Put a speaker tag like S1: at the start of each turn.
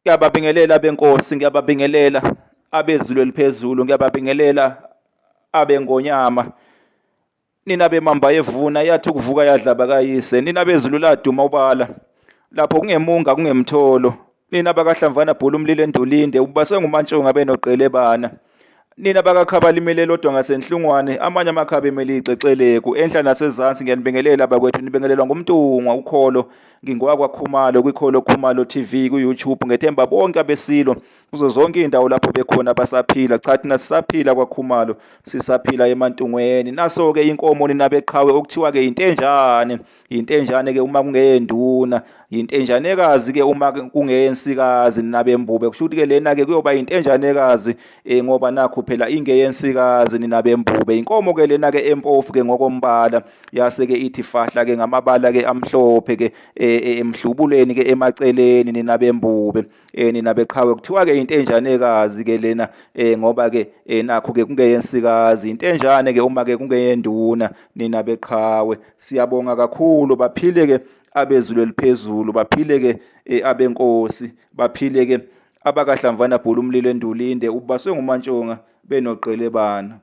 S1: Ngiyababingelela abenkosi, ngiyababingelela abezulu eliphezulu, ngiyababingelela abengonyama. Nina bemamba yevuna yathi ukuvuka yadla bakayise, nina bezulu laduma ubala. Lapho kungemunga kungemtholo. Nina bakahlamvana bhula umlilo endulinde, ubaswe ngumantshonga benoqelebana. Nina bakakhaba limele lodwa ngasenhlungwane, amanye amakhaba emele ixexeleku, enhla nasezansi ngiyanibingelela bakwethu, nibingelelwa ngumntungwa ukholo, ngingowakwaKhumalo kwikholo Khumalo TV ku-YouTube, ngethemba bonke abesilo kuzo zonke iy'ndawo lapho bekhona basaphila. Cha thina sisaphila kwaKhumalo, sisaphila emantungweni. Naso-ke inkomo nina beqhawe okuthiwa-ke yintenjane. Yintenjane ke uma kungeyenduna, yintenjanekazi ke uma kungeyensikazi nina bembube. Kusho ukuthi ke lena ke kuyoba yintenjanekazi eh, ngoba nakhu phela ingeyensikazi nina bembube. Inkomo ke lena ke empofu ke ngokombala yase ke ithi fahla ke ngamabala ke amhlophe ke eh, eh, emhlubulweni ke emaceleni nina bembube. Nina beqhawe kuthiwa ke intenjanekazi ke lena ngoba ke nakho ke kungeyensikazi intenjane ke uma ke kungeyenduna nina beqhawe. Siyabonga kakhulu, baphile ke abezulu eliphezulu, baphile ke abenkosi, baphile ke abakahlamvana bhula umlilo endulinde ubaswe ngumantshonga benoqelebana.